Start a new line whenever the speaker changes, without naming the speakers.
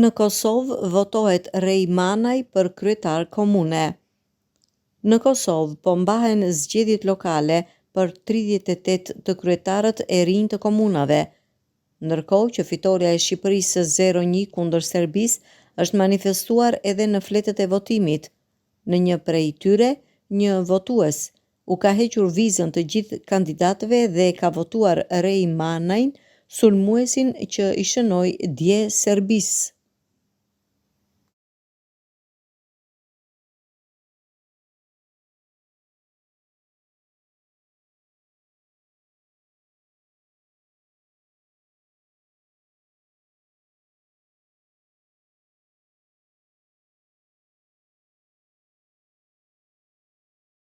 Në Kosovë votohet Rey Manaj për kryetar komune. Në Kosovë po mbahen zgjedhjet lokale për 38 të kryetarët e rinj të komunave. Ndërkohë që fitorja e Shqipërisë 0-1 kundër Serbisë është manifestuar edhe në fletët e votimit. Në një prej tyre, një votues u ka hequr vizën të gjithë kandidatëve dhe ka votuar Rey Manajn, sulmuesin që i shënoi dje Serbisë.